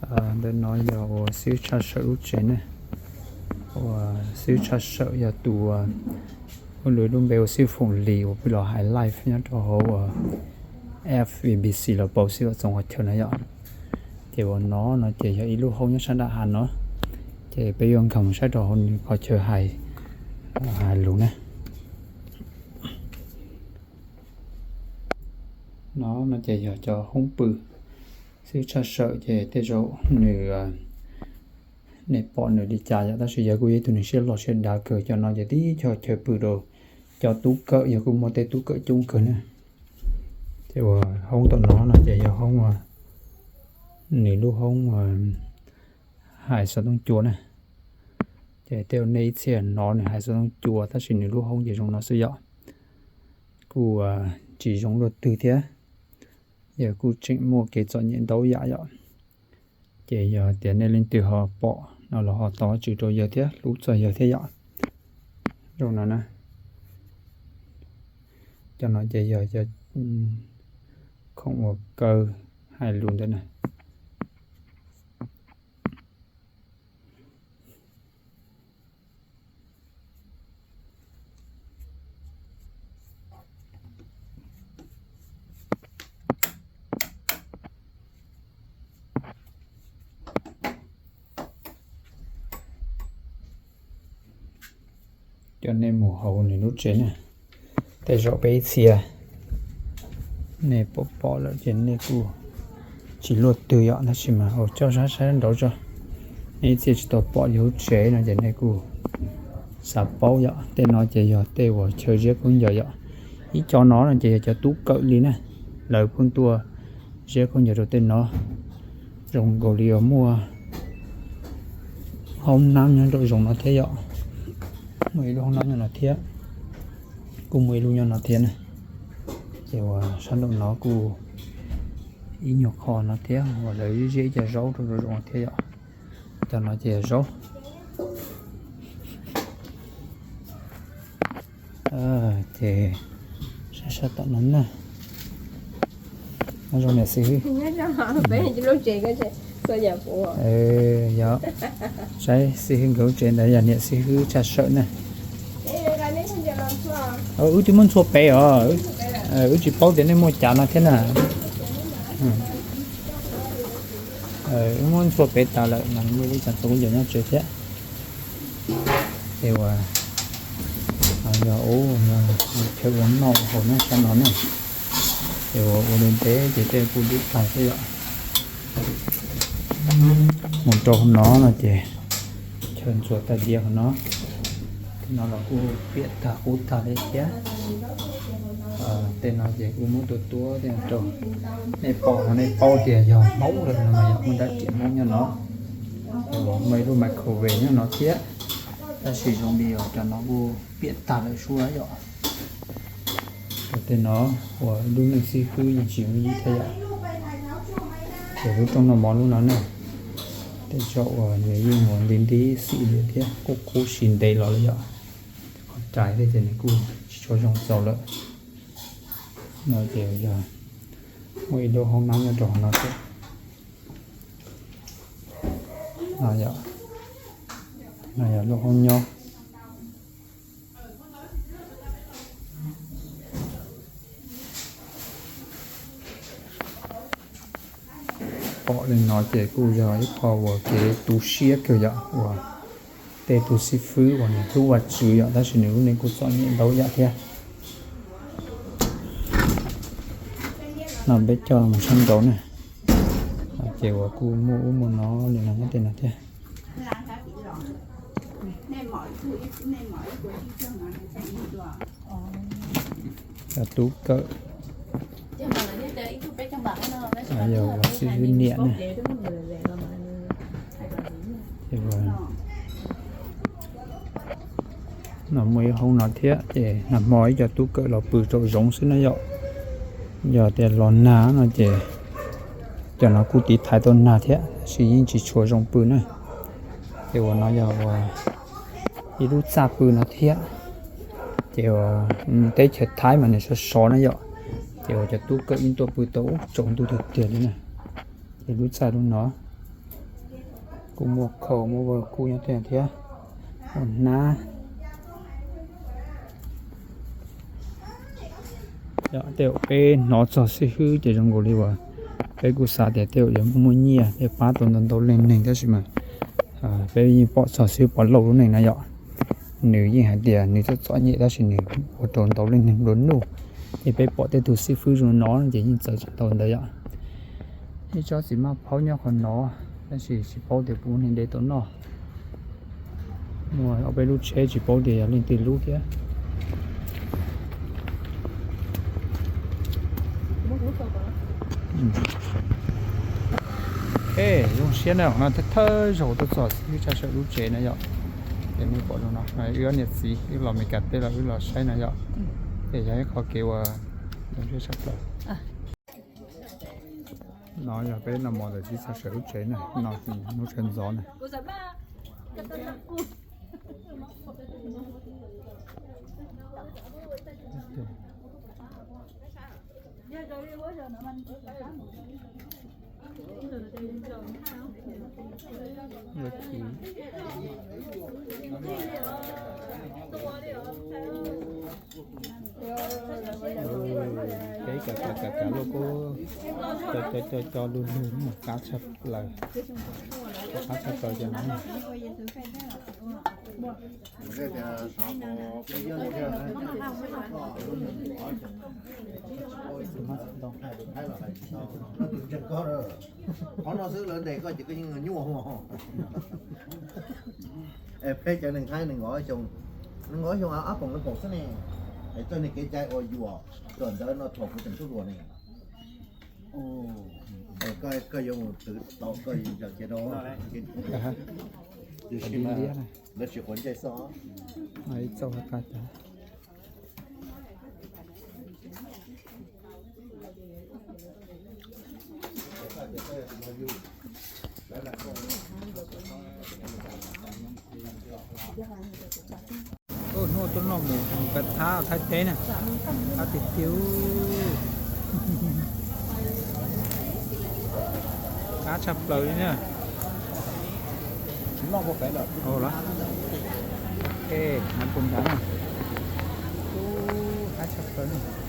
Ntawm no yog uas xib hwb tshaj sawm lub tsev ne, uas xib hwb tshaj sawm yog tus uas lub npe ua xib hwb Foom Lis uas pw los hais live nyob rau hauv uas F B C los paus xib hwb txoos qhov chaw no yom. Ces uas no no ces yog ib lub hoob nyob sab nram hav no, ces peb yuav nkag mus saib rau hauv nws qhov chaw hais, hais lus ne. No no ces yog cov hoob pw xib hwb tshaj sawm ces tej zaum nws, nej pom nws li cas yom, tab sis yog kuj yog ib tug nws siab loj siab dav kawg. Cov no ces tib co chaw pw rau cov tub kawm, yog kuj muaj tej tub kawm coob kawg na. Ces uas hoob tom no no ces yog hoob, nws lub hoob hais xov tooj cua na. Ces tej uas nej ib txhia hnov nws hais xov tooj cua tab sis nws lub hoob ces zoo no xwb yom. Kuj tsis zoo luaj twg thiab, yog kuj tseem muaj kev txom nyem ntau yam yom. Ces yog tias nej leej twg ho pom no los ho thov tswv rau yawg thiab hlub txog yawg thiab yom. Zoo no na, cov no ces yog cov khoom uas kaw hais lus ntawd na. Coj nej mus hauv nws lub tsev na. Tej zaum peb ib txhia nej pom pom lawm ces nej kuj tsis luaj twg yom, tab sis mas ua coj saib saib nraud tso. Nej ib txhia tsis tau pom yus lub tsev no ces nej kuj xav paub yom. Tej no ces yog tej uas chaw ziab khaub ncaws yom. Ib co no no ces yog cov tub kawm li na, lawv pheej tuaj ziab khaub ncaws rau tej no. Zoo nkaus li uas muaj hoob nab nyob rau zoov no thiab yom. Muaj ib lub hoob nab nyob no thiab, kuj muaj ib lub nyob no thiab na. Ces uas sab nraum no kuj ib nyuag qho no thiab uas lawv ziab ib co zaub rau rau zoov thiab yom. Cov no ces yog zaub. Ces sab sab tom no na. Nyob zoo niam xib hwb. Yog saib xib hwb nkawd lub tsev ntawd yog niam xib hwb Tshaj Sawm na. Wb twb muab ntxhua pem os, wb tsis paub tias nej muaj cav no thiab na. Wb muab ntxhua pem tas lawm mas muaj ib lub cav txhua kub ncaws nyob tsev thiab. Ces uas yog ub, chaw ua noj hauv no sab no na. Ces uas ua ntev ntev ces tej kuj dub tag xwb yom. Mus rau hauv no no ces chaw ntxuav tais diav hauv no, tej no los kuj piam tag qub tag li thiab. Tej no ces kuj muab tua tua tej no rau. Nej pom no nej paub tias yog Hmoob lawm no mas yog muaj dab riam Hmoob nyob no. Muaj ib lub microwave nyob no thiab, tab sis zoo li uas cov no kuj piam tag lawm suab yom. Tej no uas lub neej xib fwb yeej tsis muaj ib thiab yom. Ces lub rooj noj mov lub no na, tej zaum uas nws yeej ua nti nti xim li thiab, kuj qub si ntev los lawm yom. Qhov rais thiab ces nws kuj tsis tshua zoo txaus lawm. No ces yog muaj ib lub hoob nab nyob rau hauv no thiab. No yog, no yog lub hoob nyob. Pom li no ces kuj yog ib qho uas kev tu siab kawg yom, uas tej tus xib fwb uas nws hlub Vajtswv yom, tab sis nws lub neej kuj txom nyem ntau yam thiab. No peb coj mus sab nraud na, ces uas kuj muaj ub muaj no li no nyob tej no thiab. Cov tub kawm, yog uas xib fwb niam na. No muaj ib hoob no thiab ces nag hmo ib co tub kawm los pw rau zoov xwb na yom. Yog tias los nag no ces cov no kuj tiv thaiv tau nag thiab, tab sis yeej tsis tshua zoo pw na. Ces uas no yog uas ib lub txaj pw no thiab. Ces uas teb chaws Thaib mas nws sov sov na yom, ces uas cov tub kawm yeej tuaj pw tau ub tsaus ntuj tiag tiag li na. Ces lub txaj lub no, Kuj muaj khau muaj vawg kub nyob tej thiab, muaj hnab. Yog tej zaum peb hnov txog xib hwb ces zoo nkaus li uas peb kuj xav tias tej zaum yuav muaj muaj nyiaj thiaj pab tau ntau ntau leej neeg tab sis mas peb yeej pom txog xib hwb Pov Lauj lub neej na yom. Nws yeej hais tias nws txom txom nyem tab sis nws ua rau ntau leej neeg nplua nuj. Ces peb pom tej tug xib fwb zoo no ces yeej txawv tsis tau ntawd yom. Ib tsob txiv maj phaub nyob qhov no, tab sis tsis paub tias puas muaj neeg de tau noj. Muaj ob peb lub tsheb tsis paub tias yog leej twg lub thiab. Zoo siab na, no thawj thawj zaug tuaj txog xib hwb tshaj sawm lub tsev na yom. Ces nej pom zoo no, wb ob niam txiv wb los Meskas teb los wb los saib no yom. Ces yog ib qho kev uas zoo siab tshaj plaws. No yog peb noj mov ntawm txiv tshaj sawm lub tsev na, no hnub tshawv ntxov na. Peb kav kav kav kav lub kub co co co co lug lug, qab tshaj plaws, qab tshaj plaws cov no. Qhov no xwb lawv ntes koj ces koj yeej nyuaj. Es peb cov neeg Thaib nees nkaum xyoo, nees nkaum xyoo ab poom nees nkaum xwb ne. Es txoj niag kev cai uas yuam kawm ntawv no thaum kuv tseem tub hluas ne. Es koj yuav mus twv tau koj yog kiag rau lawv tsis quav ntsej xwb. Hnub tuaj noj mus kav thab Thaib teb na, qab tiag tiag, qab tshaj plaws li na. Qab tshaj plaws na.